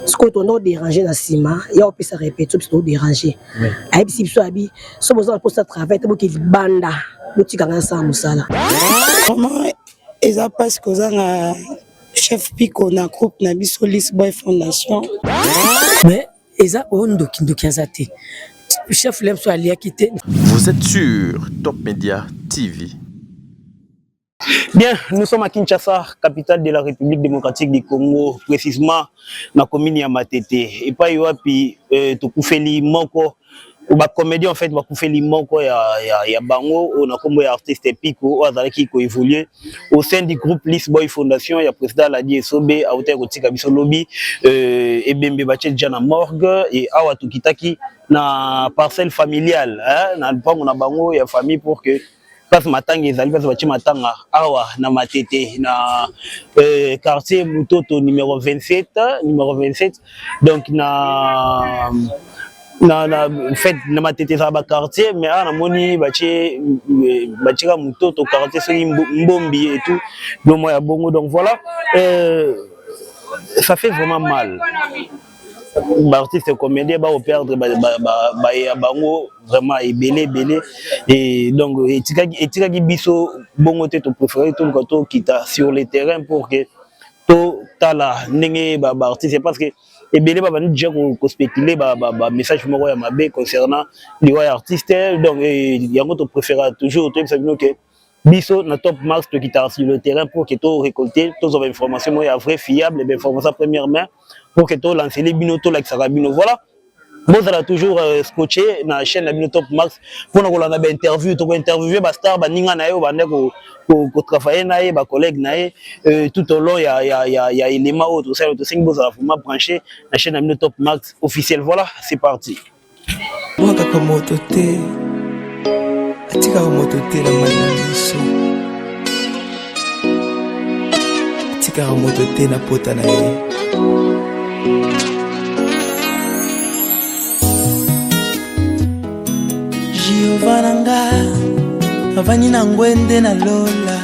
Sikoyo tondo déranger na nsima ya opesa répétition, biso todéranger. Ayebisi biso abi so boza na mposa travail te, boke libanda, botika ngai nasala mosala. Vraiment eza mpasi kozanga chef Pico na groupe na biso Lis Boy Fondation. Mais eza oyo ndoki, ndoki aza te, chef lemso aliaki te. Vous êtes sur Top Media TV. Bien, nous sommes à Kinshasa, capitale de la République démocratique du Congo, précisément dans la commune ya Matete. Et pas wapi tokufeli moko ba comédien, en fait bakufeli moko ya bango oyo na kombo ya artiste Pico, oyo azalaki koévoluer au sein du groupe Lis Boy Fondation ya président Ladi Esobe. Autaki kotika biso lobi. Ebembe batie déjà na morgue et awa tokitaki na parcelle familiale, hein, na lupango na bango ya famille, pour que place matanga ezali, place batie matanga awa na Matete, na quartier Mutoto numéro 27, numéro 27. Donc na fait na Matete ezala baquartier, mais awa namoni batie batieka Mutoto quartier, soki Mbombi et tout lomo ya bongo. Donc voilà, ça fait vraiment mal, baartiste comédien bakoperdre baya bango vraiment ebele ebele. Et donc etikaki biso bongo te, topréféré toluka tokita sur le terrain pour que totala ndenge baartiste, parce que ebele babandi déjà kospéculer bamessage moko ya mabe concernant liwa ya artiste. Donc yango topréféra toujours toyebisa bino ke biso na Top Max tokitaka sur le terrain pour que to récolter, tozwa bainformation moko ya vrai, fiable, bainformation première main, pour que tolancele bino, tolakisaka bino. Voilà, bozala toujours scotché na chaîne na bino Top Max mpona kolanda bainterview. Tokointerviewe bastar, baninga na ye oyo bande kotravaille na ye, bacollègue na ye, tout au long ya élément oyo tosala. Tosengi bozala vraiment branché na chaîne na bino Top Max officiel. Voilà, c'est parti. Bwakaka moto te, atikaka moto te na mai na miso, atikaka moto te na pota na ye. Jehova na nga avandi na ngwende na lola.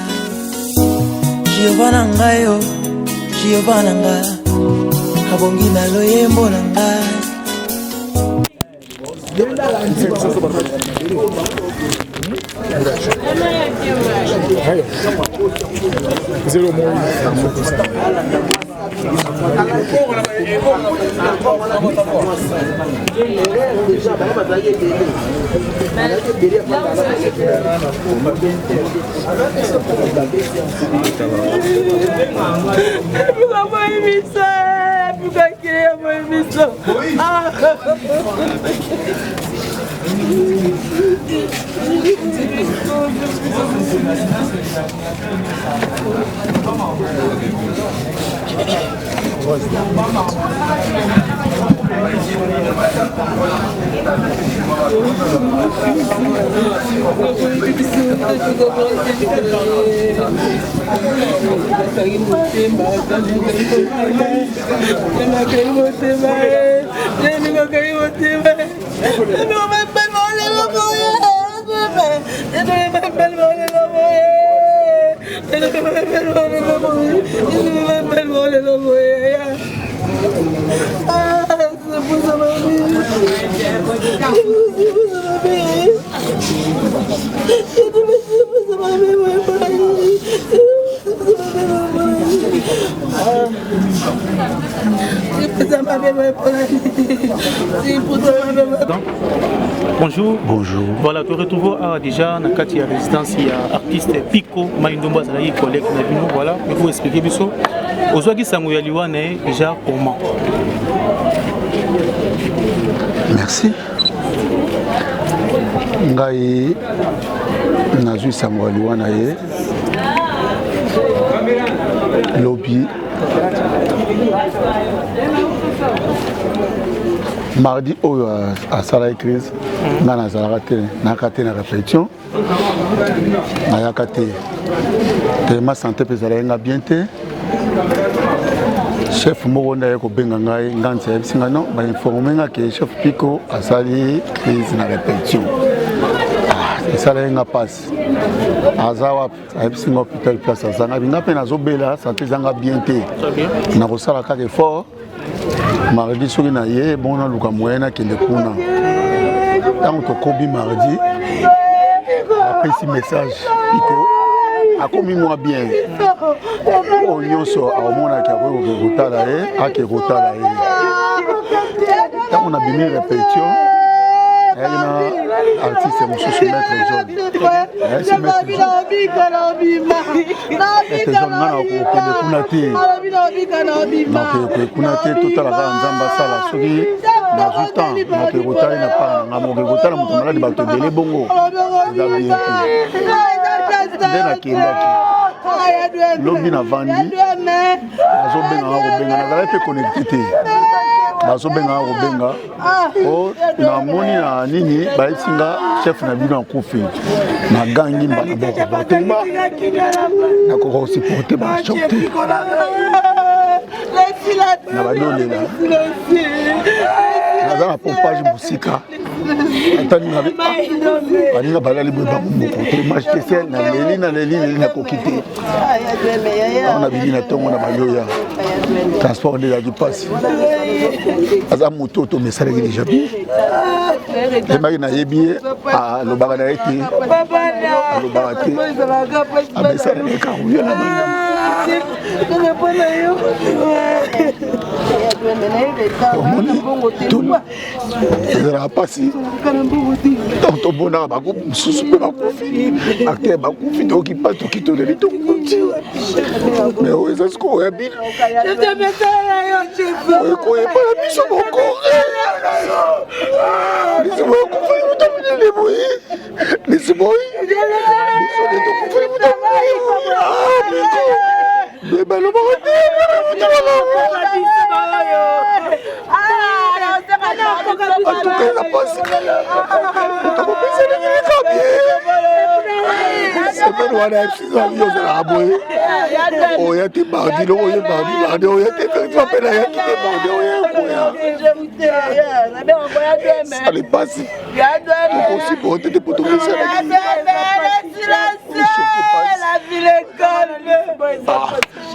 Jehova na ngai yo, Jehova na nga abongi na loyembo na ngai. Bonjour. Bonjour. Voilà, te retrouvons déjà na kati ya résidence ya artiste Pico Maïndombo, azalaki collègue na bino. Voilà, il faut expliquer biso. Ozwaki sango ya liwa na ye déjà comment? Merci. Ngai nazwi sango ya liwa na ye lobi mardi oyo asalaki crise. Ngai nazalaka te, nayaka te na répétition, nayaka te tellement santé mpe ezalaki nga bien te. Chef moko nde aye kobenga ngai, nganzi, ayebisi ngai non, bainforme nga ke chef Pico asali crise na répétition. Ah, esalaki nga mpasi. Aza wapi? Ayebisi nga hôpital place aza. Nga binga mpe nazobela, santé ezanga bien te, nakosala kaka effort. Mardi soki na ye bongo naluka moyen nakende kuna. Ntango tokobi mardi, apesi message Piko akomi mwa bien, oyo nyonso akomonaki akoki koke kotala ye, ake kotala ye. Ntango nabimi repetition, nayaki na artiste mosusu, Maître John. Nayesi Maître John, nga nakokende kuna te, nakokende kuna te, totala kaka Nzambe asala. Soki nazwi temps, nakokende kotala ye na part na nga. Moke kotala moto maladi, bato ebele bongo, eza bien te. Nde nakendaki lobi, navandi, bazobenganga kobenga, nazalaki mpe connecté te, bazobenganga kobenga o namoni na nini, bayebisi nga chef na bino akufi. Nagangi mbala moko, batemba, nakoka kosupporter bachoc te, na badolela, naza na pompage mosika, atani na baninga balali boye bango moko te, majtesel, naleli, naleli, naleli, nakoki te. Awa nabimi na ntongo na bayoya transport nde ezalaki mpasi. Aza moto oyo tomesalaki deja bi yebaki, nayebi ye, alobaka na ye te, alobaka te, amesala na ye kaka koya na bana. Omoni, ezalaka mpasi ntango tomonaka bagroupe mosusu mpe bakufi, acteur bakufi, toyoki mpasi, toki toleli, tokuti. Mais oyo eza sikoyo ya bino, oyo ekoyebana biso mokore lisimo ekufeli moto monene boye, lisimo biso nde tokufeli moto monene boye. Miko me balobaka te, moto malamu. Atuka, eza mpasi, tokopesa ndenge likabi. Semaine wana yo ozalaka boye, oya te mardi, loko oye mardi, mardi oya te. Effectivement mpe nayaki te mardi, oya koya, sali mpasi, tokosupporter te po tomesanaki.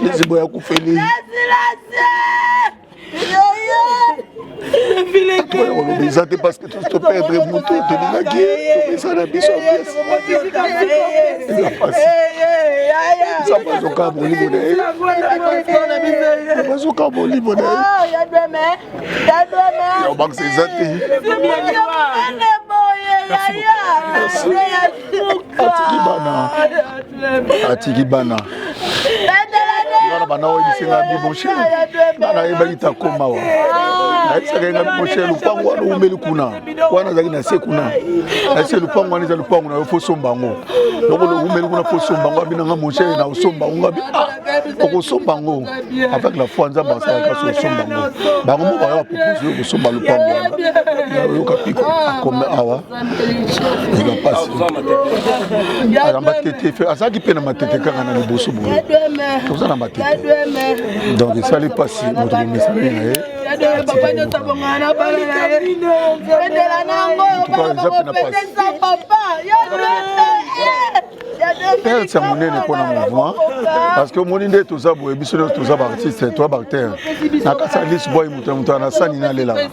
Lizimbo ya kufeli, toya koloba eza te, parce que toperdre moto tolingaki, tomesana biso ya pièce. Eza pasi, Nzambe azokaa molimo na ye, azokaa molimo na ye. Ya obakisa eza te. Atiki bana, atiki bana. Ngana bana oyebisi nga bi mon cher, nga nayebaki ta koma wa, nayebisaka ye nga bi mon cher, lupango wana oumeli kuna wana, azalaki na se kuna na se, lupango wana eza lupango na yo, fo somba yango, lokola oumeli kuna, fo somba yango. Abi nanga mon cher, na osomba yango. Nga bi ah, okosomba yango avec la foi, Nzambe asalaka so, osomba yango. Bango mo baya bapropose yo kosomba lupango wana, oyoka Piko akome awa, eza mpasi. Aza Matete, azalaki mpe na Matete kaka na liboso boye, toza na Matete. Donc esali mpasi, moto bomesani na ye eza mpe na mpasi, perte ya monene mpona mouvement, parce que omoni nde toza boye, biso nyonso toza baartiste, toza baacteur na kati ya Lise Boy, moto na moto na sani nalelaka.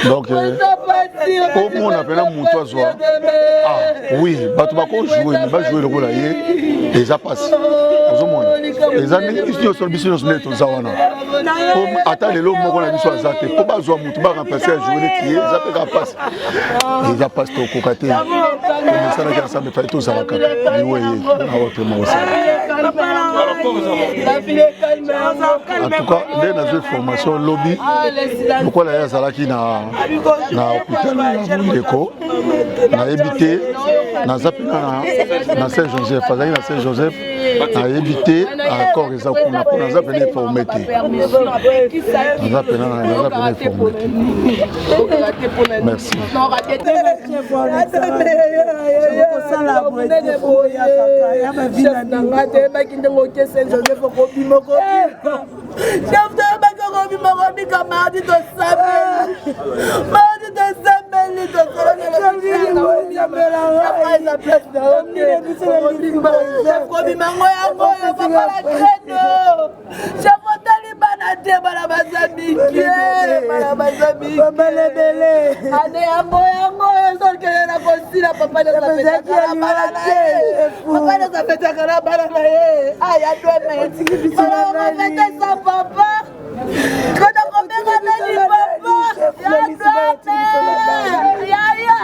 Donc omona mpena moto azwa, ah oui, bato bakojoue, me bajoue lokola ye, eza mpasi. Ozomona eza ndenge biso nyonso, biso nyonso nde toza wana, ata lelo moko na biso aza te mpo bazwa motu baremplace ya joue neti ye, eza mpe kaka mpasi, eza mpasi, tokoka te. Tomesanaki ensemble, fai tozala kaka liwe ye awa, toma kosala. En tout cas nde nazwi formation lobi, lokola ye azalaki na hôpital ya ndeko, nayebi te, naza mpena na Saint Joseph, azalaki na Saint Joseph, nayebi te accord eza kuna, mpo naza pena informé te, naza pena informé te. Merci. Nanga toyebaki ndenge oke Saint Joseph, okobima, okobika chef, toyebaki okobima, okobika mardi, tosambeli mardi, tosambeli, tosolana place na yo te, kobima ngo yango oyo, papa la creno, chef otali bana. Bana te bana baza mike bana baza mikebalebele ane yango yango ezokende na kosila papa nyonso bana na ye papa nyonso afetaka na bana na ye aya dweme bana papa kona kobenga nani papa ya dweme yaya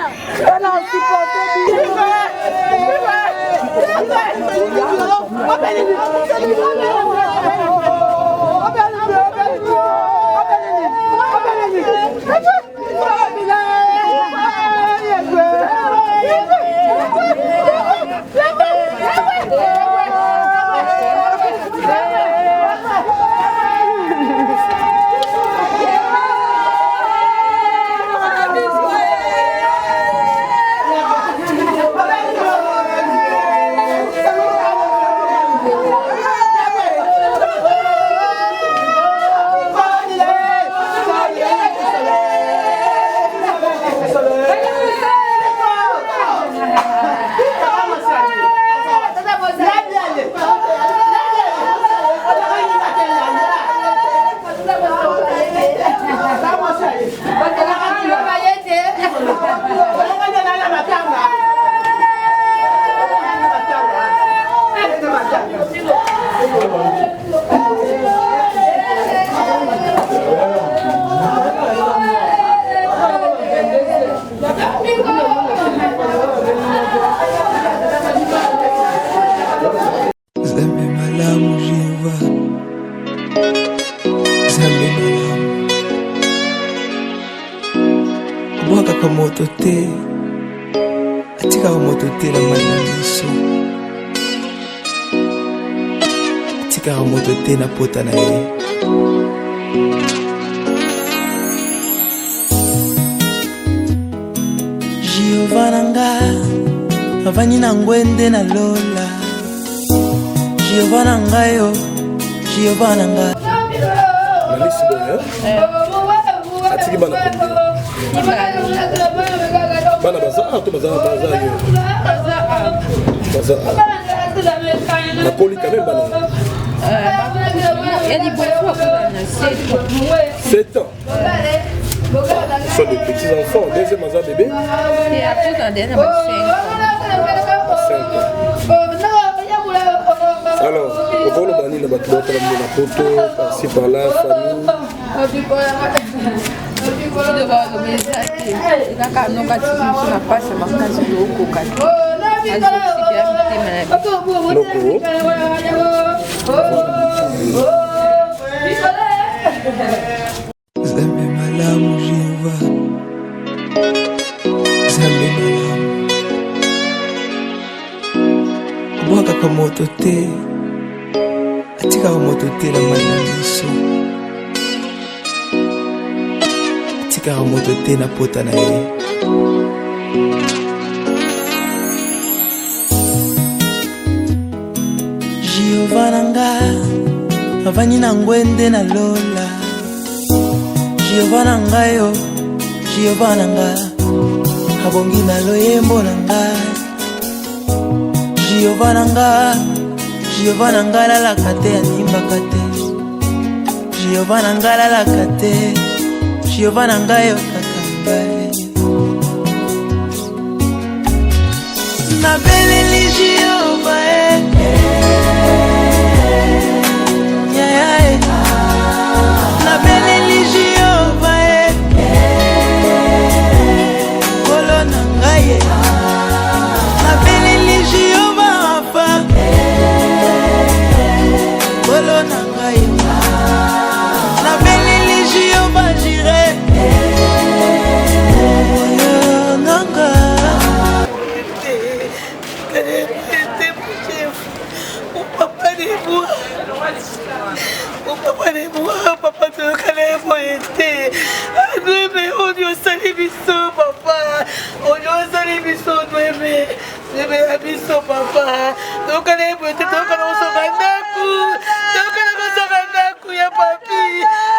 Nzambe malamu Jehova, Nzambe malamu, abwakaka moto te, atikaka moto te na mai na miso, atikaka moto te na pota na ye. Jehova na nga avandi na ngwende na lola Jehova na ngai yo Jehova na nga Nalisi boye atiki bana combien bana baza awa to baza baza yo baza awa bakoli quand même bana ya liboso akola na 7 ans Ce sont des petits enfants. Deuxième aza bébé. Et après, on a 5 ans. 5 ans. Alors, okoloba nini na bato baotala bino na poto par-ci par-là famille kaka noka tiki biso na mpasi ya makasi tokokoka te azosikela mitema na biso Nzambe malamu Jehova, Nzambe malamu, abwakaka moto te, atikaka moto te na mai na miso, atikaka moto te na pota na ye. Jehova na nga avandi na ngwende na lola Jehova na ngai yo Jehova na nga abongi na loyembo na ngai Jehova na nga Jehova na nga alalaka te animbaka te Jehova na nga alalaka te Jehova na ngai yokaka ngai nabeleli jehova e yaya e nabeleli jehova e kolo na ngai e nabeleli jehova rafa kolo na ngai nabeleli jehova jire Papa Neboa, papa toyokana ye boye te nweme oyo osali biso papa oyo osali biso nweme nweme ya biso papa toyokana ye boye te toyokana kosoka ndako toyokana kosoka ndako ya papi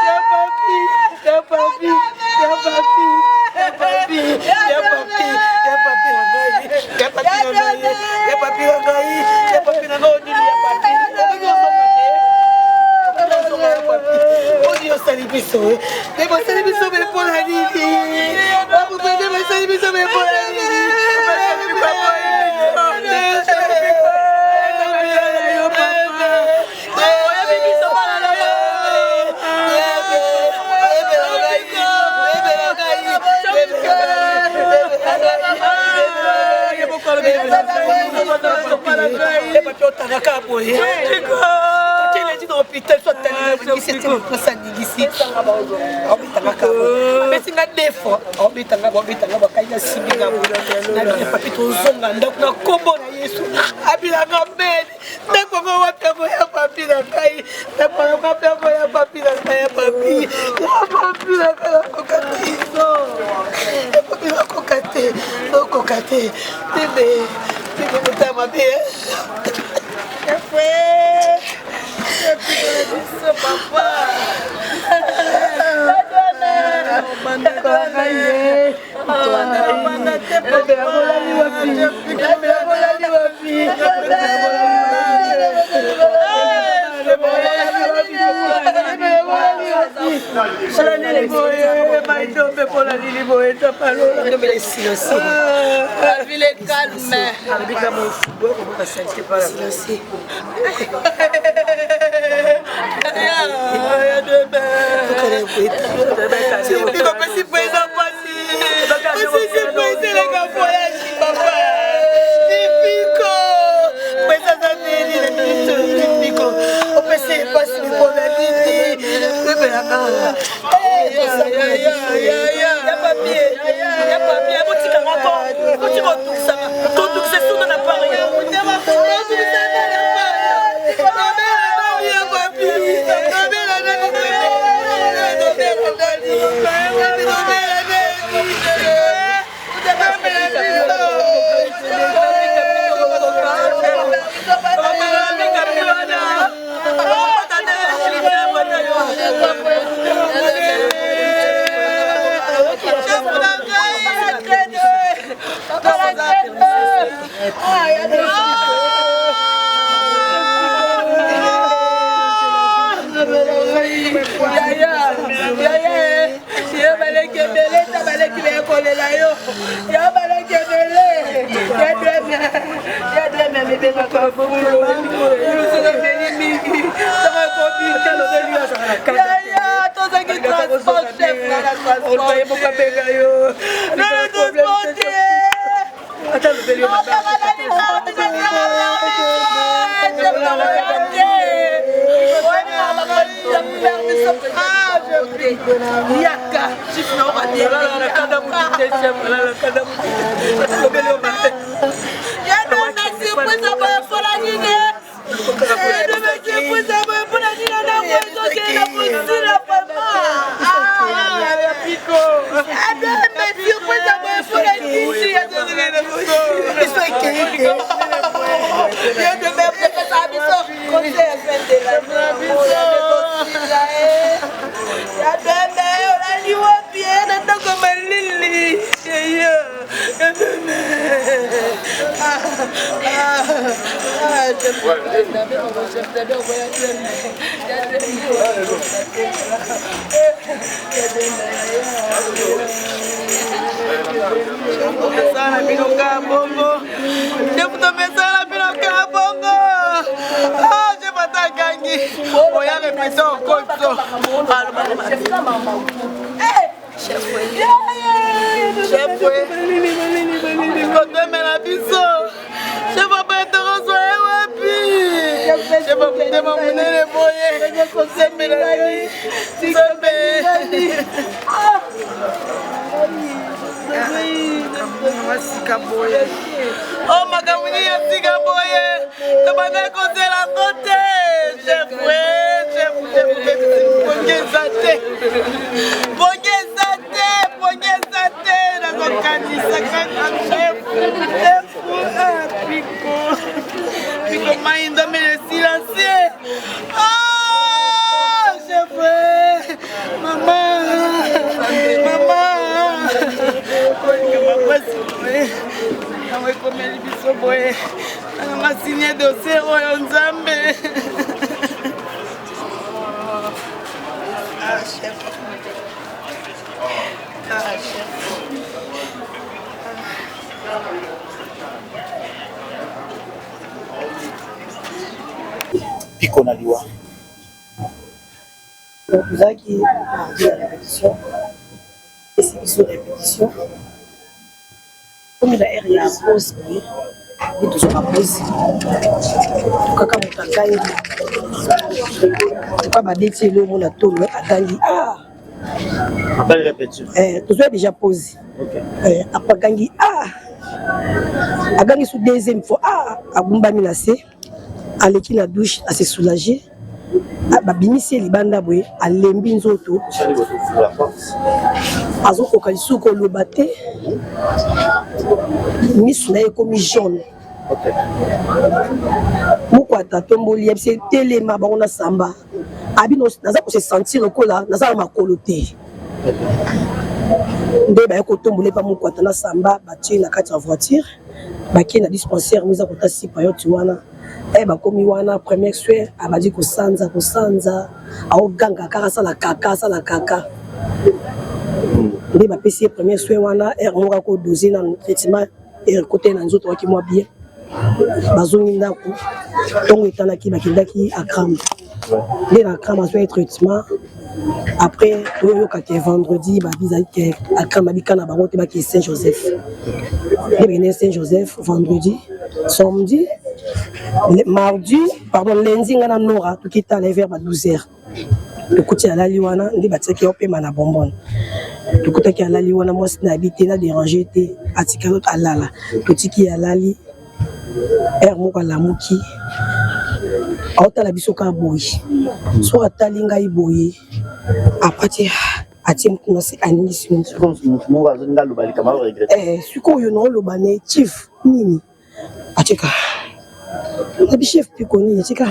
ya papi ya papi ya papi ya papi ya papi ya papi na ngai ya papi na ngai ya papi na ngai ya papi na ngai onini ya papi okoki kozonga te okoki kozonga ya papi Bosali biso boye mpo na nini? Bakupende bosali biso boye mpo na nini? Otangaka boye tokeleki na hôpital so atalisi aningisi aobetanga abeti nga deux fois aobetanga baobetanga bakai na simbi nga boye papi tozonga ndako na nkombo na yesu abilanga mene ndako yango wapi yango ya papi na ngai ndako yango wapi yango ya papi na ngai ya papi ya papi na ngai nakoka te ya papi nakoka te nakoka te bebe bebe motema mabe La ville est calme. Kopesi mpenza mpasi osisi mpenza eleka voyage papa tipiko mpenza aza nini na biso tipiko opesi mpasi mpona nini bebelaka ya papie ya papie botikanga ko botika otukisanga totukisa suna na pari Yo baleki ebele ta baleki baya kolela yo yo baleki ebele ya dreme amibengaka ebeli mingi yaya tozangi transport chef na transportabenga yo nana transport te yaka Tomesana bino kaka bongo ndefu tomesana bino kaka bongo ah, chef ata akangi oya repete okoto chef kotemela biso chef abaye tokozwa ye wapi chef motema monene boye kosembela nzambe sika boye o oh, makambo nini ya sika boye tobandaki kozela yango te chef chef chef pongi eza te pongi eza te pongi eza te nazokanisa kaka chef chef ah, piko piko mai nzambe le silencieux ah, chef mama mama kolinga mapasi boye yango ekomeli biso boye nanga signe dossier oyo nzambe ah, chef. Piko na liwa. Tozalaki mardi na répétition, esi biso répétition komi na heure ya pause boye nde tozwaka pause, tokaka moto agangi toka babeti eloko mona tolo agangi ah eh, tozwa déjà pause eh, après agangi ah agangi su deuxième fois ah agumbami na se aleki na douche ase soulager ah, babimisi ye libanda boye alembi nzoto azokoka lisusu koloba te misu na ye ekomi jaune mokwata atomboli ye bise telema bango na samba abi naza kose sentir lokola naza na makolo te nde baye kotombola epa mokwata na samba batie na kati ya voiture Bake na dispensaire ngo eza kota sipayoti wana eh, bakomi wana premier soin abandi kosanza kosanza aoganga kaka asala kaka asala kaka nde bapesi ye premier soin wana heure moko akodose nanu traitement ekotaki na nzoto waki mwa bien bazongi ndako ntongo etanaki bakendaki akram nde na akram azwaki traitement après toyoyoka ke vendredi babizali ke akram abika na bango te bakei saint joseph nde bakende saint joseph vendredi samedi mardi pardon lundi ngai na nora tokitala vers ba 12 heures tokuti alali wana nde batiaki yo pema na bonbon tokutaki alali wana mwasi na abi te na déranger te atika alala totiki alali heure moko alamuki aotala biso kaka boye soki atali ngai boye apati atie motu na se aningisi eh, sikoyo naoloba ne chief nini atika nabi chef piko nini atika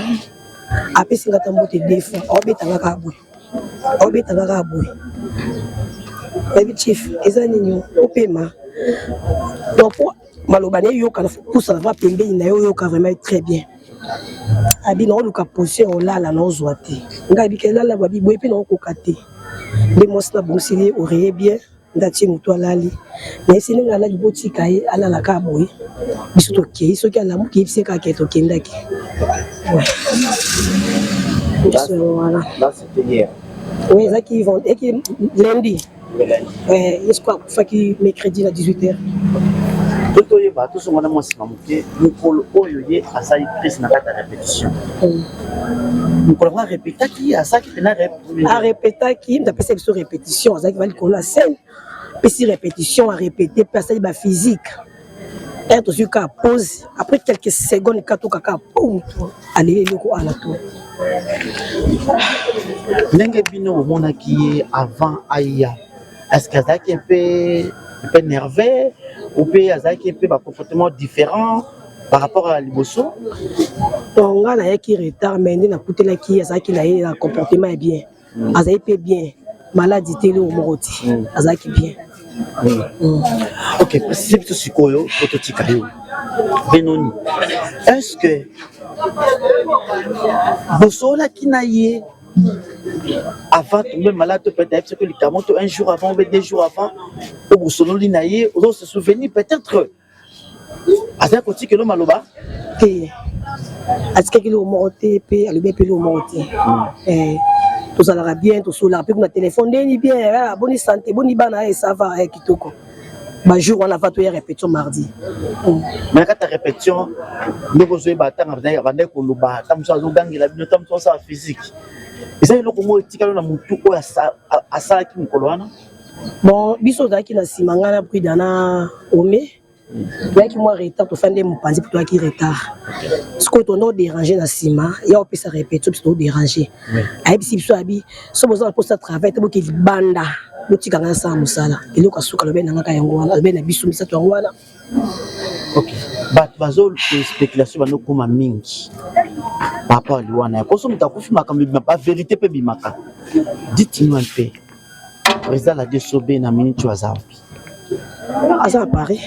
apesi nga ta mbote deux fois aobeta nga kaka boye aobeta nga kaka boye nabi chief eza nini opema donc maloba na eyokana pusana va pembeni na yo oyoka vraiment très bien abi naoluka position olala naozwa te ngai bike lala babi boye mpe naokoka te nde mwasi nabongiseli ye oreiller bien nde atie motu alali nayesi ndenge alali botika ye alala kaka boye biso tokei soki alamuki yebisi ye kaka ke tokendaki biso yango wana oui ezalaki lundi ye sikoyo akufaki mercredi na 18 heures to toyeba tosonga na mwa nsima moke mokolo oyo ye asali crise na kati ya répétition hmm. mokolo yango arepetaki asalaki mpena arepetaki moto apesa biso répétition azalaki ba likolo ya scène apesi répétition arepete mpe asali baphysique heure tozwi kaka pause après quelques secondes kaka tokaka pum aleli eloko ana to ndenge bino bomonaki ye avant aya est ce que azalaki mpe mpe nerveux ou mpe azalaki mpe bacomportement différent par rapport à liboso donc nga nayaki retard mais nde nakutelaki ye azalaki na ye na comportement ya bien mm. azali mpe bien maladi te eloko moko te mm. azalaki bien mm. mm. ok précise biso sikoyo po totika yo benoni est ce que bosololaki na ye avant tombe malade to peut-être ayebisaki likambo to un jour avant ou deux jours avant po bosololi na ye ozo se souvenir peut-être azali kotikelo maloba te atikaki eloko moko te mpe alobi mpe eloko moko te hmm. eh, tozalaka bien tosololaka mpe kuna telefone ndeni bien eh, boni sante boni bana eh, ça va kitoko bajour wana va toya répétition mardi hmm. mais na kati ya répétition ndenge ozoyeba ntango abandaki koloba ata mosusu azogangela bino ata mosusu asala physique eza eloko moko etikali na motu oyo asalaki mokolo wana Bon, biso ozalaki na nsima ngai na Brida na Ome toyaki mwa retard tofandi mopanzi mpo toyaki retard sikoyo tondo oderange na nsima ya opesa répétition biso toderange ayebisi biso abi so boza na mposa travail te boke libanda botika ngai nasala mosala eloko ya suka alobi na ngaka yango wana alobi na biso misato yango wana Ok. Bato bazo spéculation bando koma mingi par rapport à liwa na ye. Poso moto akufi makambo ebima ba vérité mpe ebimaka. Dites-nous un peu. Président la DSOB na minute oyo aza wapi? Aza à Paris.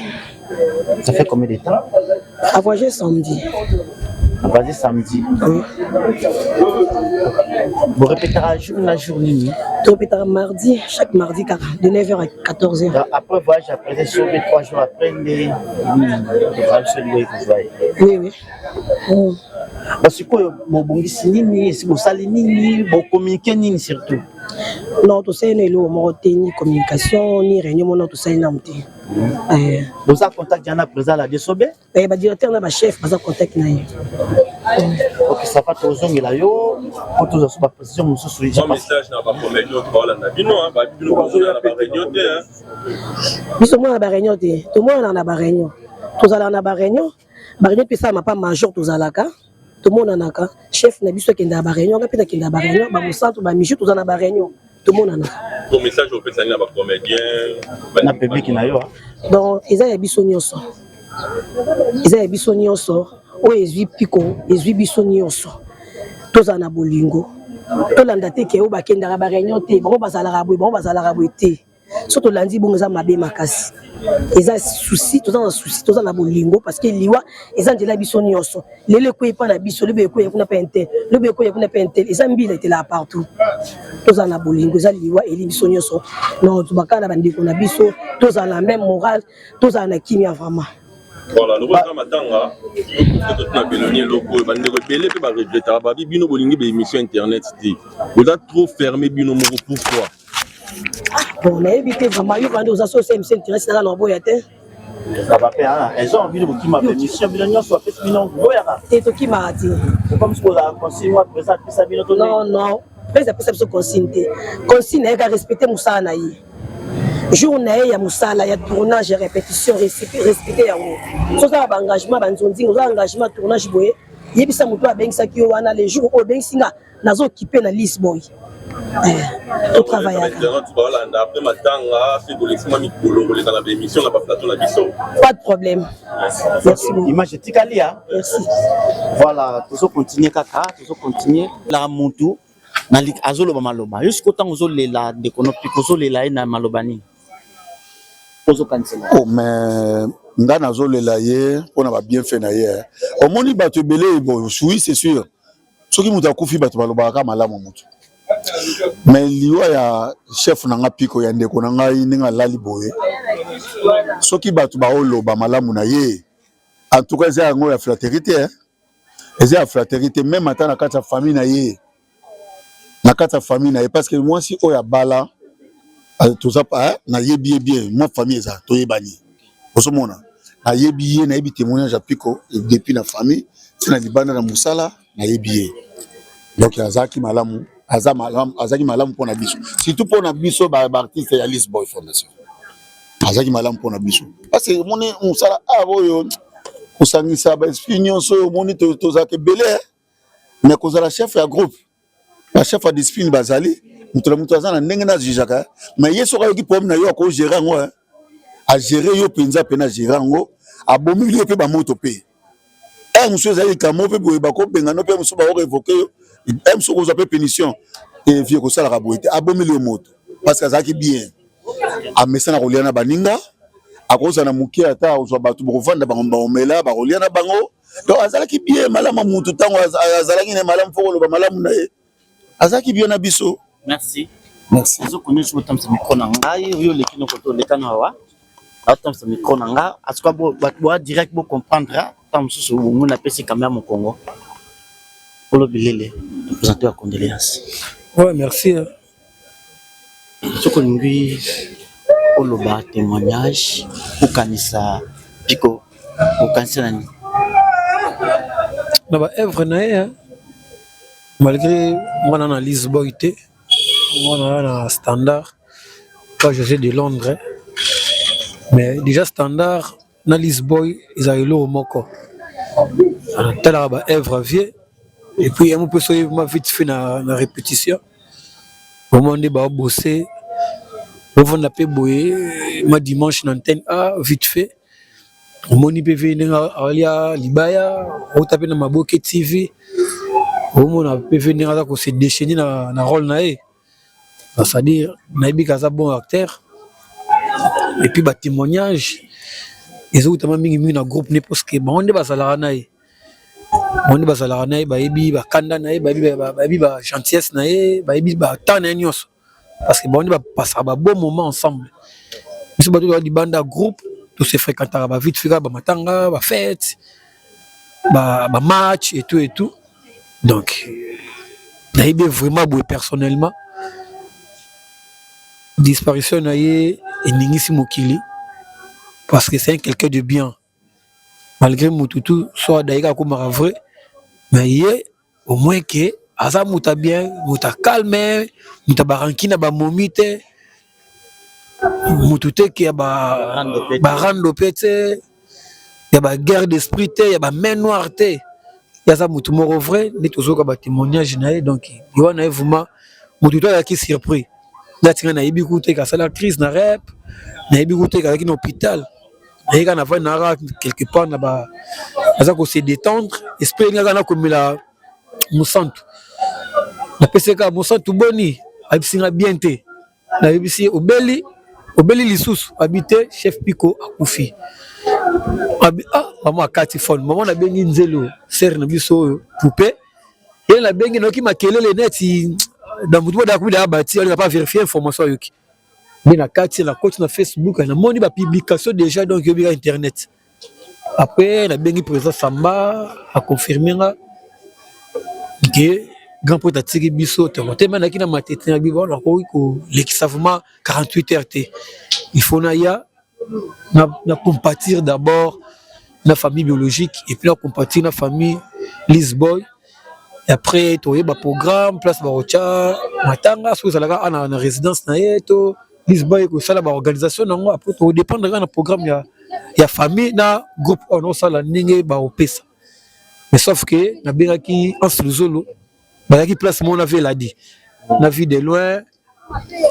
Ça fait combien de temps? A voyagé samedi. Vas-y samedi. Oui. Vous répétera jour na jour nini? To répétera mardi, chaque mardi kaka de 9h à 14h. Après voyage après sauver 3 jours après nde Oui oui. Basikoyo bobongisi nini esi bosali nini bocommunique nini surtout? Non, tosali na eloko moko te ni communication ni réunion moko tosali nanu te. Eh. Boza contact ya na président la Desobe? Eh, ba directeur na ba chef baza contact na ye. Ok, ça va tozongela yo po tozwa so ba précision mosusu. Mwa message na ba comédien oyo baolanda bino, ba bino bozoya na ba réunion te. Biso mona ba réunion te, tomonana na ba réunion. Tozalaka na ba réunion, ba réunion mpe esalama pa major tozalaka tomonanaka chef na biso akendaka ba réunion nga mpe nakendaka ba réunion ba mosantu ba michu toza na ba réunion tomonanaka. Ko message opesa nini na ba comédien na public na yo? Donc eza ya biso nyonso, eza ya biso nyonso oyo ezwi piko ezwi biso nyonso tozala na bolingo tolanda te ke oyo bakendaka ba réunion te bango bazalaka boye bango bazalaka boye te so tolandi bongo eza mabe makasi eza souci toza na souci toza na bolingo parce que liwa eza nzela biso nyonso lelo ekweyi mpa na biso lobi ekweyi kuna mpe intel lobi ekweyi kuna mpe intel eza mbila etelaka partout tozala na bolingo eza liwa eli biso nyonso non tobakaka na bandeko na biso tozala na même morale tozala na kimia vraiment. Voilà, lokola eza matanga totuna beloni eloko oyo bandeko ebele mpe baregretaka babi bino bolingi baémission internet te boza trop fermé bino moko pourquoi? Bon, nayebi te vraiment yo bandi oza so cmc internet nanga na oboya te baba mpe ana raison bino bokima émission bino nyonso bapesi bino boyaka te tokimaka te okomi soki ozala consigne mwa président apesa bino to non non président apesa biso consigne te consigne na ye ka respecte mosala na ye jour na ye ya mosala ya tournage ya répétition respecte yango so oza na baengagement banzonzinga oza engagement tournage boye yebisa moto abengisaki yo wana le jour oyo obengisi nga nazo okipe na Lisboy eh, totravaillaka après matanga soki kolekisi mwa mikolo koleka na baémission na baplateau na biso pas de problème merci beaucoup image etikali ya merci voilà tozo continuer kaka tozo continuer la mutu azoloba maloba yo sikoyo ntango ozolela ndeko no piko ozolela ye na maloba nini ozokanisela oh mais nga nazolela ye mpona babienfait na ye omoni bato ebele bon oui c'est sûr soki moto akufi bato balobaka kaka malamu moto mais liwa ya chef na nga piko ya ndeko na ngai ndenge alali boye soki bato baoloba malamu na ye en tout cas eza yango ya flatterie te eza ya flatterie te meme ata na kati ya famille na ye na kati ya famille na ye parce que mwasi oyo abala toza nayebi ye bien mwa famille eza toyebani ozomona nayebi ye nayebi témoignage ya piko depuis na famille ti na libanda na mosala nayebi ye donc azalaki malamu aza malamu azalaki malamu mpona biso surtout mpona biso baartiste ya Lisboy Fondation azalaki malamu mpona biso parce que omoni mosala awa oyo kosangisa baesprit nyonso oyo omoni tozalaka ebele mais kozala chef ya groupe ba chef ya discipline bazali moto na moto aza na ndenge na jugeaka mais ye soki ayoki problème na yo akogere yango agere yo mpenza mpena agere yango abomi yo mpe bamoto mpe heure mosusu ezali likambo mpe boye bakobengana mpe mosusu bakorevoke yo heure mosusu okozwa mpe punition te vie kosalaka boye te abomeli yo moto parce que azalaki bien amesana kolia na baninga akozala na moke ata akozwa bato bokovanda bango bakomela bakolia na bango donc azalaki bien malamu mutu ntango azalaki na malamu fo koloba malamu na ye azalaki bien na biso merci merci ozokomi soki otambwisa micro na ngai oyo oleki noko to oleka na awa aotambwisa micro na nga atuka bato boa direct bocomprendre ntango mosusu omoni napesi kamera mokongo olobi lele présente ya condoléance. Ouais, merci. Soki olingi oloba témoignage okanisa piko okanisa na nini? Na ba œuvre na ye malgré mwana na Lisboy te mwana na standard pas José de Londres mais déjà standard na Lisboy ezala eloko moko natalaka ba œuvre vie et puis yango mpe soki ma vite fait na répétition vraiment nde baobose bovanda mpe boye ma dimanche na antenne a vite fait omoni mpe vie ndenge alia libaya outa mpe na Maboke TV omona mpe vie ndenge aza kose déchaîner na rôle na ye c'est-à-dire nayebi ka aza bon acteur et puis batémoignage ezokutama mingimingi na groupe ne parce que bango nde bazalaka na ye. Bango nde bazalaka na ye, bayebi bakanda na ye, bayebi ba gentillesse na ye, bayebi ba temps na ye nyonso. Parce que bango nde bapasaka ba bon moment ensemble. Biso bato toza libanda groupe, to se fréquentaka ba vite fait kaka ba matanga, ba fête, ba match et tout et tout. Donc nayebi vraiment boye personnellement. Disparition na ye eningisi mokili parce que c'est un quelqu'un de bien. Malgré mutu tout soit adayika akomaka vrai, mais ye au moins que aza mutu ya bien, mutu ya calme, mutu ya ba rancune na ba momi te, mutu te ke ya ba rando pe te, ya ba guerre d'esprit te, ya ba main noire te. Ye aza mutu moko vrai nde tozoyoka ba témoignage na ye. Donc liwa na ye vraiment mutu to azalaki surpris. Nati nga nayebi kutu te kasala crise na rep, nayebi kutu te kazalaki na hôpital. Naye kaka navandi na kaka quelque part na ba aza ko se détendre, esprit nga kaka nakomela mosantu. Napesi kaka mosantu boni, ayebisi nga bien te. Nayebisi ye obeli, obeli lisusu, abi te chef Pico akufi. Abi ah mama akati phone, mama nabengi nzelo sœur na biso oyo poupée. Ye nabengi nayoki makelele neti na mutu moko akomi deja bati, alinga pas vérifier information ayoki. Nde na kati na koti na Facebook namoni ba publication déjà, donc yobi ka internet. Après nabengi président Samba a confirmer nga que grand prêtre atiki biso tongo te. Naki na matete na bibo nakoki kolekisa vraiment 48 heures te, il faut naya na compatir d'abord na famille biologique et puis na compatir na famille Lisboy. Et après toyeba programme place bakotia matanga, soki ezalaka ana na résidence na ye to Lisboy ekosala ba organisation nango. Après todépendre kaka na programme ya famille na groupe oyo naosala ndenge baopesa. Mais sauf que nabengaki Anse Luzolo, bazalaki place moko na Veladi na vie de loin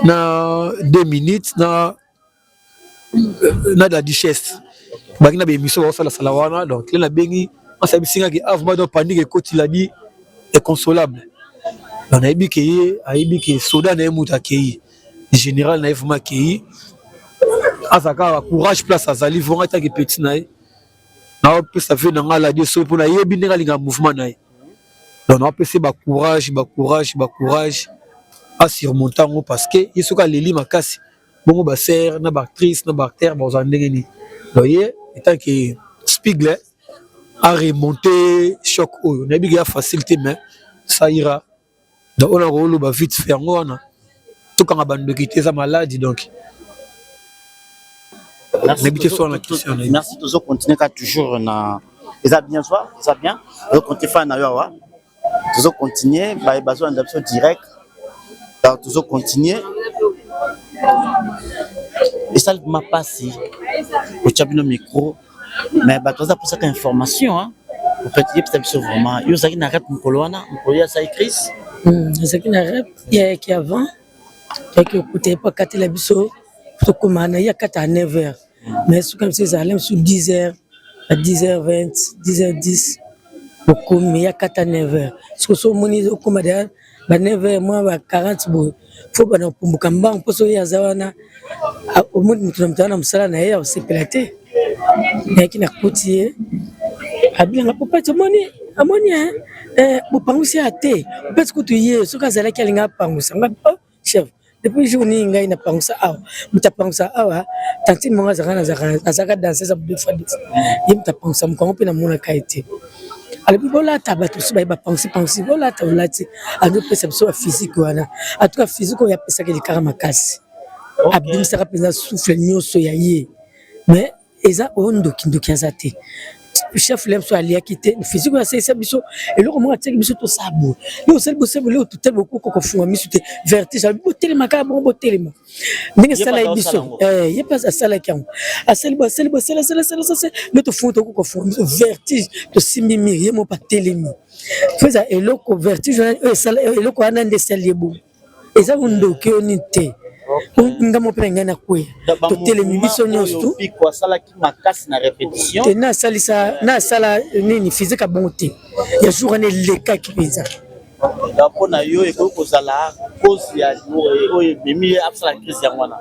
na 2 minutes na la duchesse, baki na baémission baosalasala wana. Donc le nabengi Anse, ayebisi ah vraiment donc panique ekoti, ladi inconsolable. Donc nayebi ke ye ayebi ke soda na ye moto akei, général na ye vraiment akei, azalaka courage place azali vraiment ataki petit na ye. Naopesa ve na nga ladi soki mpo nayebi ndenge alingaka mouvement na ye. Donc naopesa ye bacourage, bacourage, bacourage asurmonte yango, parce que ye soki aleli makasi bongo, basere na baactrice na baacteur bazala ndenge nini? Donc ye etant que spigle a remonté choc oyo, nayebi ke ya facile te, mais ça ira. Donc oyo nakoloba vite fait yango wana, tokanga bandoki te, eza maladi. Donc nayebi te so wana question na ye. Merci, tozo continuer ka toujours na eza bien, soit eza bien, tozo continuer fa na yo awa, tozo continuer ba bazolanda biso direct. Donc tozo continuer, esali ma mpasi kotya bino micro, mais bato baza posaka information. Peut-être yebisa biso vraiment, yo ozalaki na rep mokolo wana, mokolo ye asali crise? Nazalaki na rep, ye ayaki avant, toyaki kokuta ye mpo akatela biso. Tokóma na ye akata ya 9 heures, mais soki biso ezala mosusu 10 heures, na 10 heures 20, 10 heures 10 okomi, ye akata 9 heures. Soki so omoni okóma deja ba 9 heures mwa ba 40 boye, fo bana kopumbuka mbangu, mpo soki ye aza wana, omoni moto na moto aza na mosala na ye, akosepela te. Nayaki nakuti ye, abilanga popati, omoni amoni bopangusi ya te popati kutu ye soki azalaki alinga apangusa nga. Oh chef, depuis jour nini ngai napangusa awa? Moto apangusa awa tantine moko azalaka danseuse deux fois deux fois, ye moto apangusa mokongo mpe namonaka ye te. Alobi bolata, bato mosusu baye bapangusi pangusi, bolata olati, azopesa biso baphysique wana. En tout cas physique oyo apesaki likaka makasi, abimisaka mpenza souffle nyonso ya ye. Mais eza oyo ndoki, ndoki aza te. Chef le biso aliaki te physique oyo asalisa biso eloko moko, atiaki biso tosala boye, yo osali bosali boye, totali bokoka kofunga miso te, vertige. Alobi botelema kaka bongo, botelema ndenge esalaki biso. Ye mpe asalaki yango, asali bo asali bo asali asali asali asali nde tofunga, tokoka kofunga miso, vertige, tosimbi mire, ye moko atelemi. Fo eza eloko vertige oyo esala eloko wana nde esali ye bongo, eza bondoki oyo nini te. Nga moko mpe na ngai nakweya, totelemi biso nyonso. Te, nasalisa nasala nini physique abongo te ya jour wana elekaki mpenza. Mpo na yo ekoki kozala cause ya oyo ememi ye asala crise yango wana?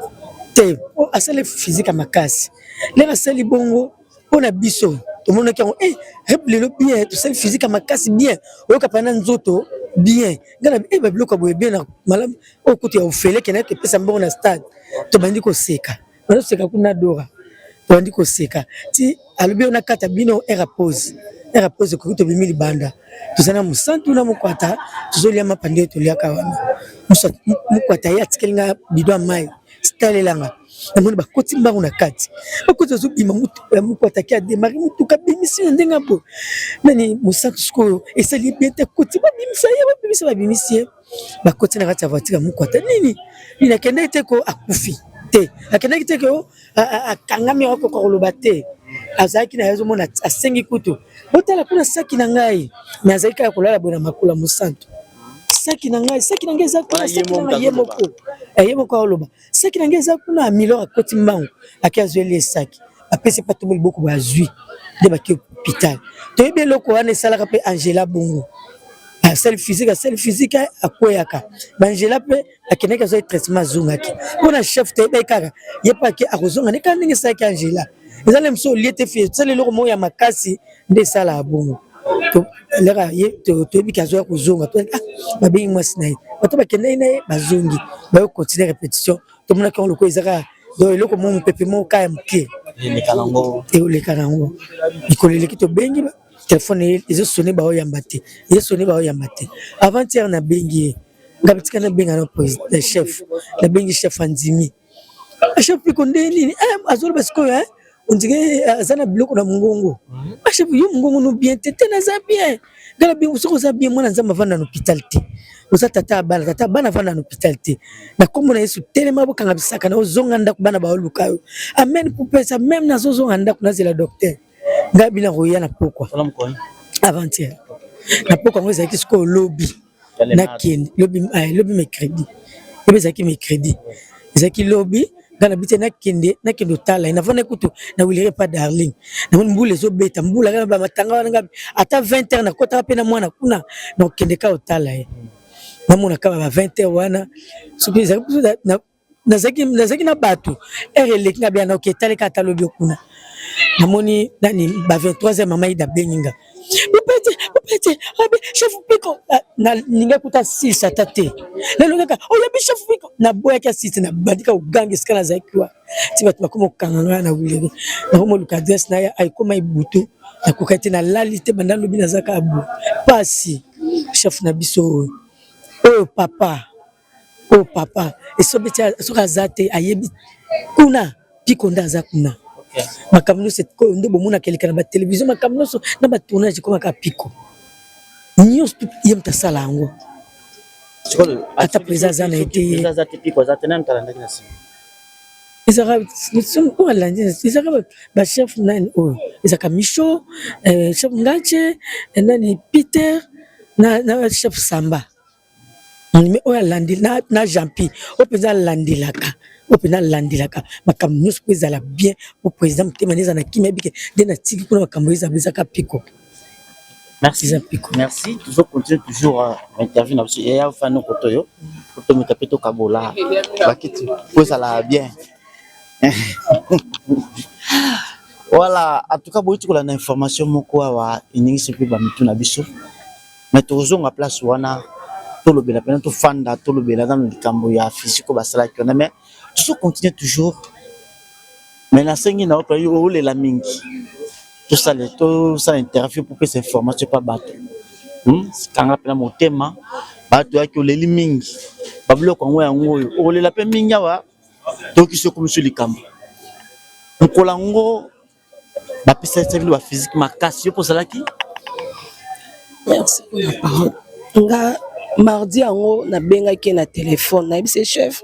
Te, asali physique ya makasi ndenge asali bongo mpo na biso. Tomonaki yango eh, rep lelo bien, tosali physique ya makasi bien, oyoka mpena nzoto bien. Nga na eh, babiloko ya boye bien na malamu oyo kutu ya ofele kende topesa mbongo na stade. Tobandi koseka, bandi koseka kuna Dora, tobandi koseka ti alobi oyo nakata bino heure ya pause, heure ya pause ekoki, tobimi libanda, toza na mosantu na mokwata, tozolia mapa nde toliaka wana. Mokwata ye atikeli nga bidon ya mai, talelanga namoni bakoti mbangu na kati, bakoti bazobima, mokwata ki ademare motuka abimisi na ndenge ya boye nani mosantu sikoyo esali bien te, akoti babimisa ye, babimisa babimisi ye, bakoti na kati ya voiture ya mokwata. Nini nini, akendaki te ko akufi te, akendaki te ko akangami, akoka koloba te, azalaki na ye azomona, asengi kutu botala kuna saki na ngai, me azalaki kaka kolala boye na makolo ya mosantu. Saki na ngai, saki na ngai eza kuna, saki na ngai, ye moko ye moko aoloba saki na ngai eza kuna. Milor akoti mbangu, ake azweli ye saki, apesi pa tombo liboko boye, azwi nde bake hôpital. Toyebi eloko wana esalaka mpe Angela bongo, asali physique, asali physique, akweyaka. Baangela mpe akendaki azwaki traitement, azongaki mpona chef. Toyebaki kaka ye mpe ake akozonga nde kaka ndenge esalaki Angela. Eza na mosu olie te, esala eloko moko ya makasi nde esalaka bongo. Leka ye toyebi ke azoya kozonga, babengi mwasi na ye, bato bakendaki na ye bazongi, bayo continuer répétition. Tomonaki yango lokola eza kaka donc eloko moko mopepe moko kaka ya moke eoleka na yango. Mikolo eleki, tobengi telefone, ezosone, baoyamba te, ezosone, baoyamba te. Avant-hier nabengi ye, nga bitika nabenga na président chef, nabengi chef, andimi. Chef Piko nde nini azoloba sikoyo, on dirait aza na biloko na mongongo. Chef, yo mongongo no bien te? Te, naza bien. Ngala bien, soki oza bien, mwana Nzambe avanda na hôpital te. Oza tata ya bana, tata bana avanda na hôpital te. Na kombo na Yesu, telema, bokanga bisaka na ozonga ndako, bana baoluka yo. Amen pupesa même nazozonga ndako, nazela docteur. Ngai bina koya na pokwa avant-hier, na pokwa yango ezalaki sikoyo lobi, nakende lobi, lobi mercredi, lobi ezalaki mercredi, ezalaki lobi. Nga na biti nakende, nakende otala ye. Navanda kutu na wilere pa Darling, namoni mbula ezobeta, mbula kaka bamatanga wana. Nga ata 20 heures nakotaka mpe na mwana kuna, nakokende kaka otala ye, namona kaka ba 20 heures wana. Soki ezalaki nazalaki na bato, heure eleki, nga bia naoke etaleka ata lobi kuna. Namoni nani ba 23 heures, mama Ida abengi nga: "Bopete, bopete, abe chef Piko." Nalingi kuta silisa ata te, lelo kaka oyebi chef Piko. Naboyaki asisi, nabandika koganga esika nazalaki wa ti bato bakoma kokanga ngai na wilere. Nakoma oluka adresse na ye, ayekoma ebutu, nakoka te, nalali te banda lobi, naza kaka boye. Pasi chef na biso oyo, oyo papa, oyo papa esobe soki aza te, ayebi kuna Piko nde aza kuna. Makambo nyonso nde bomonaka eleka na batelevizio, makambo nyonso na batournage ekomaka Piko, nyonso ye moto asala yango, ata président aza na ye te. Ezalaka oyo alandi, ezalaka bachef nani oyo, ezalaka Micho, chef Ngache, nani, Peter na chef Samba. Mais oyo alandi na Jampi, oyo mpenza alandelaka, oyo mpenza alandelaka makambo nyonso mpo ezala bien, po président motema nde eza na kimia bike nde natiki kuna makambo ezala, ezaka Piko. Merci. Eza Piko. Merci. Toujours continuer toujours interview na biso ya fano koto yo. Kotomeka pe tokabola bakiti po ezala bien. Voilà, en tout cas boyiti kolanda information moko awa eningisi mpe bamitu na biso. Mais tozonga place wana, tolobela mpena, tofanda, tolobela nano likambo ya physique oyo basalaki wana. Mais tozo continuer toujours, mais nasengi na yo mpe olela mingi, tosala, tosala interview po pesa information pa bato. Kanga mpena motema, bato yaki oleli mingi, babiloko yango yango oyo okolela mpe mingi awa. Toyoki soki okomi so likambo mokolo yango bapesaki bino baphysique makasi, yo mpo ozalaki? Merci pour la parole. Nga mardi yango nabengaki ye na telefone, nayebisi chef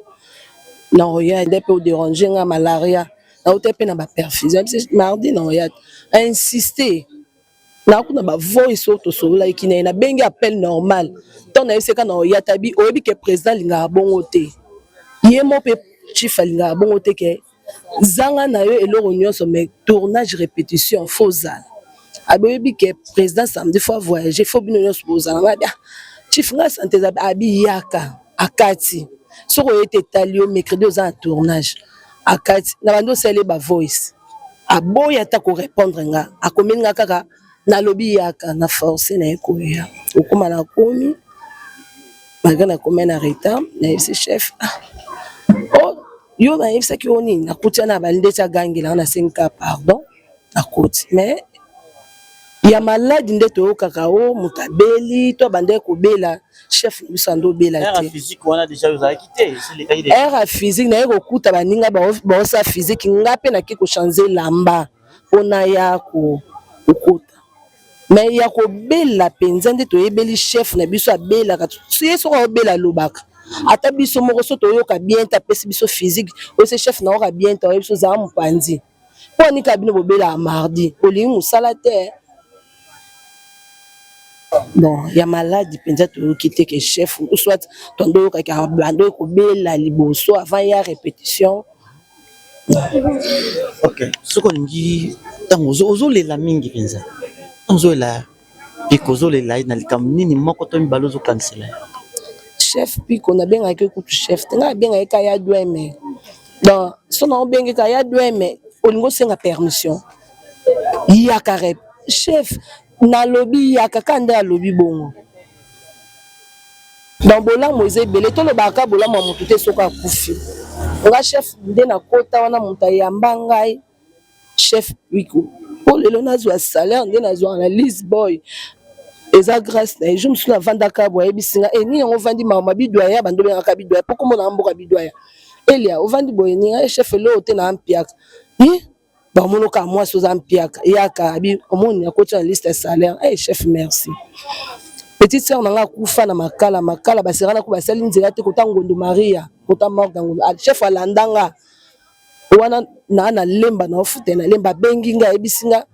nakoya nde mpe oderange nga, malaria nauta mpe na baperfusion. Nayebisi mardi nakoya, ainsiste nakuna bavoice oyo tosololaki na ye. Nabengi appel normal, ntango nayebisi ka nakoya, tabi oyebi ke président alingaka bongo te, ye mo mpe chief alingaka bongo te, ke zanga na yo eloko nyonso, mais tournage répétition faut ozala. Abi oyebi ke président samedi faut voyager, faut bino nyonso bozala. Nga bia chief, nga sante eza. Abi yaka akati, soki oye te etali yo, mercredi oza na tournage. Akati na bandi osali ye bavoice. Aboyi ata ko repondre nga, akomeli nga kaka nalobi yaka na force na ye koya. Kokoma nakomi malgre nakomi na retard, nayebisi chef ah oh yo nayebisaki yo nini? Nakuti wana abandi ndeti agangela nga, nasengi kaka pardon nakoti mais ya maladi nde toyokaka o moto abeli to abandaki kobela chef na biso ando obela te heure ya physique naye kokuta baninga baosala physique nga mpe nake kochange elamba mpo naya kokota me ya kobela mpenza nde toyebeli chef na biso abelaka ye soki aobela alobaka ata biso moko so toyoka bien te apesi biso physique oyo se chef nayoka bien te oyebi biso ozala mopanzi Mpo anika bino bobelaka mardi olingi mosala te bon ya maladi mpenza toyoki te ke chef ou soit tondo oyokaki abanda kobela liboso avant ya repetition. Ok, soki olingi ntango ozolela mingi mpenza, ntango ozolela Piko ozolela ye na likambo nini moko to mibale ozokanisela ye? Chef Piko nabengaki ye kutu chef te, ngai nabengaki ye kaka ya Dueme. Donc soki naobenge kaka ya Dueme, olingi osenga permission yaka rep chef nalobi yaka kaka nde alobi bongo. Donc bolamu eza ebele, tolobaka kaka bolamu ya motu te soki akufi. Nga chef nde nakota wana moto ayamba ngai Chef Piko po lelo nazwa salaire nde nazwaka na Lisboy eza grace na ye. Jour mosusu navandaka boye ayebisi nga e nini yango ovandi mawa bidwaya bando obengaka bidwaya po kombo na mboka bidwaya Elia ovandi boye nini eh chef eloko te na mpiaka ye bamonoka mwasi oza mpiaka yaka abi omoni akoti na liste ya salaire eh chef merci. Petite sœur na nga akufa na makala makala baserana ko basali nzela te kota Ngondo Maria kota morgue ya Ngondo chef alanda nga Wana naa na lemba na ofuta na lemba abengi nga ayebisi nga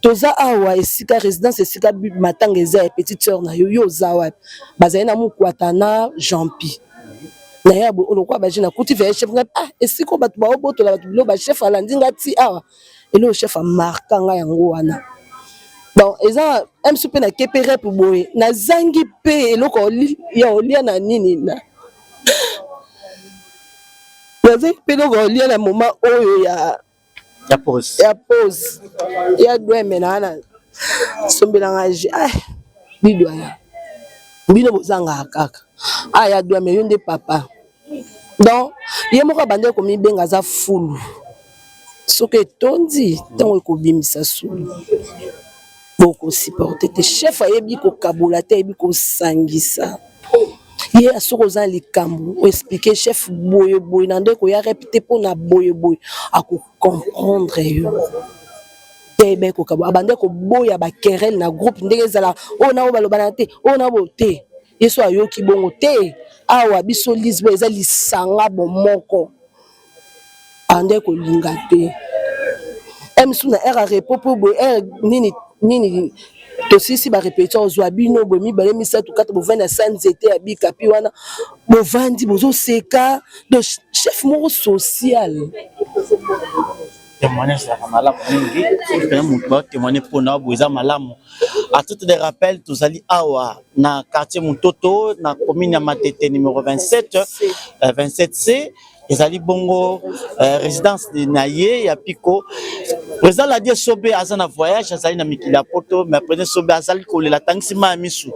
toza awa esika residence esika matanga eza ya petite sœur na yo yo oza wapi bazali na mukwata na Jean-Pi na ya lokola baje nakuti veye chef nga ah esika oyo bato baobotola bato bilo ba chef alandi nga ti awa eloko chef amarka nga yango wana donc eza msu mpe na kepe rep boye nazangi mpe eloko ya olia na nini na Nazali mpe eloko kolia na moment oyo ya ya pause ya pause ya dweme na wana sombela nga je ah bidwaya bino bozangaka kaka ah ya dweme yo nde papa donc ye moko abandaki komibenga aza fulu soki etondi ntango ekobimisa sulu Boko supporter te. Chef ayebi kokabola te, ayebi kosangisa. Ye soki oza na likambo o expliquer chef boye boye na nde koya rep te pona boye boye ako comprendre yo. Te ayebi kokabola, abandaki koboya ba querelle na groupe ndenge ezala oyo na oyo balobana te, oyo na oyo te. Ye soki ayoki bongo te, awa biso Lisboa eza lisanga bomoko. Ande kolinga te msu na heure ya repos po boye heure nini nini tosilisi ba repetition ozwa bino boye mibale misato kata bovandi na sa nzete ya bikapi wana bovandi bozoseka donc chef moko social témoignage ezalaka malamu mingi soki mpenza moto batémoigne mpo na boye eza malamu à titre de rappel tozali awa na quartier Mutoto na commune ya Matete numéro 27 27C ezali bongo euh, résidence na ye ya Pico. Président Ladie Sobe aza na voyage, azali na mikili ya poto, mais président Sobe azali kolela tangisi ma misu.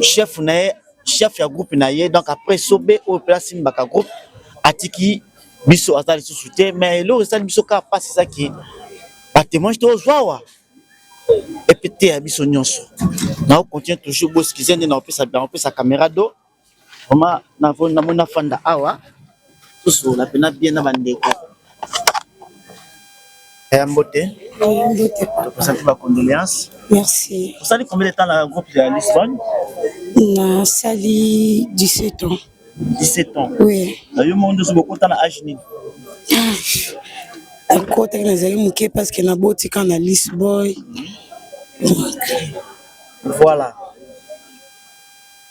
Chef na ye, chef ya groupe na ye, donc après Sobe oyo place simbaka groupe atiki biso aza lisusu te, mais eloko esali biso kaka pasi eza ke ba témoignage tozwa awa epete ya biso nyonso. Na continuer toujours boskize nde na opesa na opesa caméra do Vraiment namoni nafanda awa tosolola pena bien na bandeko. Ya mbote. Mbote papa. Topesaki ba condoléances. Merci. Osali combien de temps na groupe ya Lisbonne? Nasali 17 ans. 17 ans. Oui. Na yo moko ndoso bokota na âge nini? Nakotaki nazali moke parce que naboti kaka na Lisboy. Voilà.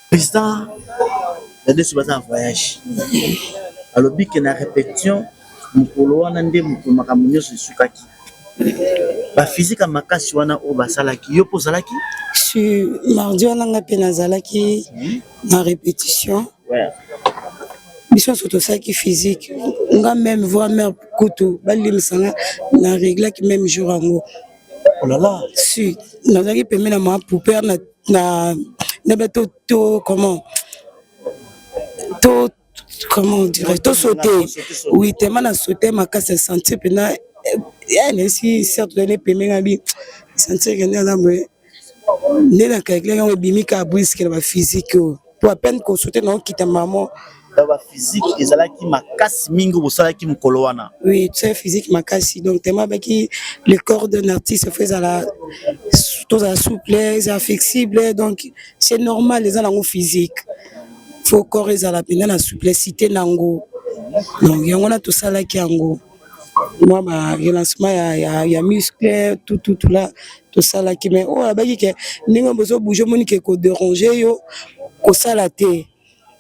President ya desu baza na voyage alobi ke na repetition mokolo wana nde mokolo makambo nyonso esukaki ba physique ya makasi wana oyo basalaki yo mpe ozalaki sur mardi wana nga mpe nazalaki na repetition ouais. Biso nyonso tosalaki physique. Nga même, voire mare kutu balimbisa nga, na réglaki même jour yango. Olala. Si nazalaki pembe na mama pouper na to comment to comment on dirait, to sauter. Oui, tellement na sauter makasi, sentir mpena nayesi certes tozali pembe nga bi sentir ke nde aza boye, nde na calcule yango ebimi kaka brusque na baphysique oyo, po à peine kosauter na okita mamo. Donc baphysique ezalaki makasi mingi bosalaki mokolo wana? Oui, très physique makasi. Donc tellement abaki le corps d'un artiste faut ezala, tozala souple, ezala flexible. Donc c'est normal, eza nango physique, faut corps ezala mpenza na souplicité nango. Donc yango wana tosalaki yango, mwa ba relancement ya muscle, tout tout tout là tosalaki. Mais oyo abaki ke ndenge bozobouge, omoni ke kodéranger yo kosala te.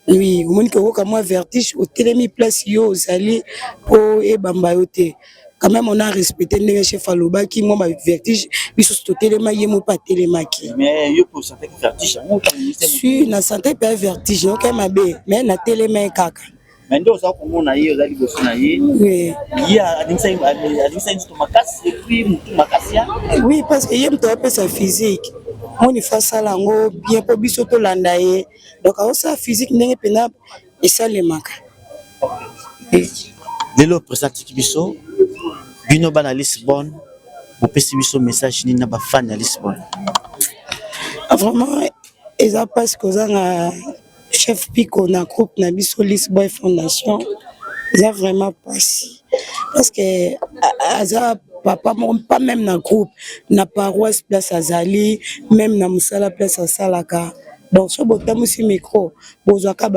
Oui, omoni ke okoka mwa vertige, otelemi place yo ozali mpo ebamba yo te. Quand même on a respecté ndenge chef alobaki, mwa bavertige, biso totelema, ye mo mpe atelemaki. Mais yo mpe osantaki vertige yango? Si, na sante mpe ya vertige noke mabe, mais natelema ye kaka. Mais nde oza komona ye, oza liboso na ye. Oui. Ye aningisaki nzoto makasi et puis motu makasi ya Oui, parce que ye moto apesa physique, moni fa asala yango bien mpo biso tolanda ye. Donc aosala physique ndenge mpena esalemaka. Lelo présentiki biso bino bana Lisbonne, bopesi biso message nini na bafani ya Lisbonne? Vraiment eza mpasi kozanga chef Pico na groupe na biso Lisboy Fondation. Eza vraiment mpasi parce que aza papa moko, pas même na groupe, na paroisse place azali, même na mosala place asalaka. Donc so botambusi micro, bozwaka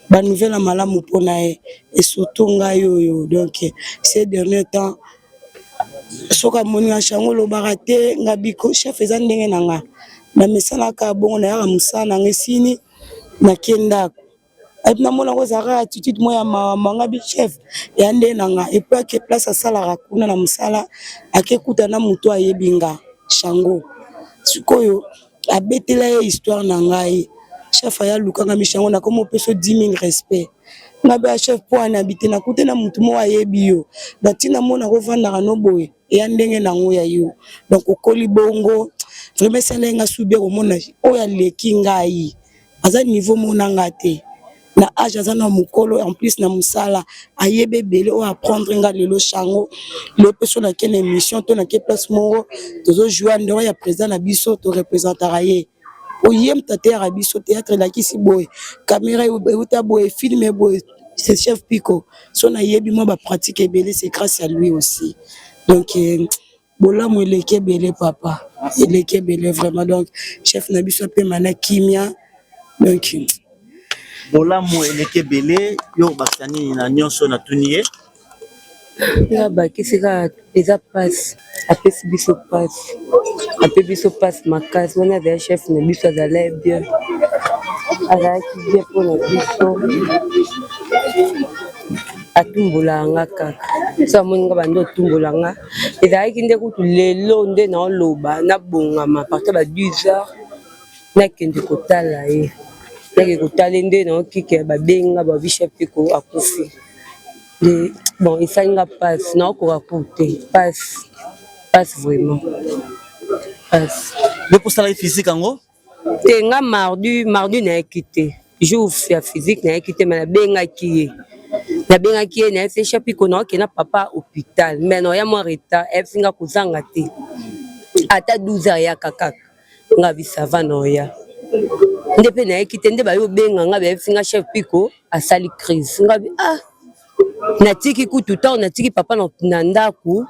banouvelle ya malamu mpona ye et surtout ngai oyo. Donc ces dernier temps, soki amoni nga, Shango olobaka te, nga biko chef eza ndenge na nga namesanaka bongo, nayaka mosala nanga esini, nakie ndako epi namona ngo ezalaka attitude moko ya mawa nga bi chef ya nde na nga. Et puis ake place asalaka kuna na mosala, akekuta na moto ayebi nga Shango. Sikoyo abetela ye histoire na ngai. Chef aya lukanga mishango, nakomi opesa 10 000 respect. Nga be ya chef mpo wana abi te, nakute na motu moko ayebi yo na ntina mona kovandaka no boye, eya ndenge nango ya yo. Donc okoli bongo, vraiment esala nga subie komona oyo aleki ngai, aza niveau mona nga te na age, aza na mokolo, en plus na mosala ayebi ebele oyo apprendre nga lelo. Shango lelo mpe so nake na émission to nake place moko, tozojouer en dehors ya président na biso, toreprésentaka ye. Oye moto ateyaka biso théâtre, elakisi boye, caméra euta boye, film boye, c'est chef Pico. So nayebi mwa bapratique ebele, c'est grâce à lui aussi. Donc bolamu eleki ebele, papa eleki ebele vraiment. Donc chef na biso apema na kimia. Donc Bolamu eleki ebele. Yo obakisa nini na nyonso natuni ye? Nga bakisi kaka, eza mpasi, apesi biso mpasi, ape biso mpasi makasi. Wana azali chef na biso, azalaki bien, azalaki bien mpona biso. Atumbolaka nga kaka so amoni nga, bandi otumbola nga. Ezalaki nde kutu lelo nde naoloba, nabongama partir ba 10 heures, nakende kotala ye, nakende kotala ye. Nde naokike babengi nga, babi chef Piko akufi. Nde bon, esali nga mpasi, naokoka ku te, mpasi, mpasi, vraiment mpasi. Nde mposalaki physique yango? Te, nga mardi nayaki te, jour ya physique nayaki te. Me nabengaki ye, nabengaki ye, nayebisi chef Piko naokende na papa hôpital, mais naoya mwa retard. Ayebisi nga kozanga te, ata 12 heures yaka kaka. Nga bisava na oya nde mpe nayaki te. Nde bayo obenga nga, bayebisi nga chef Piko asali crise. Nga bi ah, natiki kutu ntango natiki papa na ndako,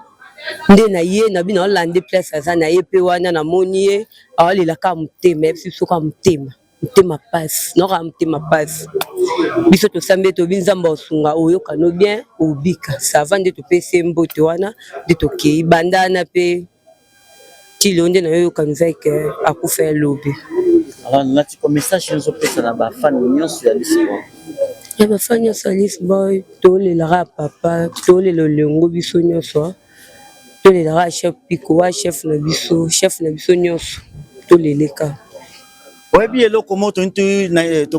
nde na ye na bino aolande place aza na ye mpe wana namoni ye aolela kaka motema. Yebisi biso kaka motema, motema pasi, naokaka motema pasi. Biso tosambi, tobi Nzambe osunga, oyokano bien, obika, ça va. Nde topesi ye mbote wana, nde tokei banda wana mpe ti lelo nde nayoyoka nouvelle ke akufa ya lobi. Alors natiko message nyonso opesa na bafani nyonso ya Lisboy? Ya bafani nyonso ya Lisboy, tolelaka ya papa, tolela olengo, biso nyonso tolelaka ya chef Piko wa chef na biso, chef na biso nyonso toleleka. Oyebi eloko moko toyini?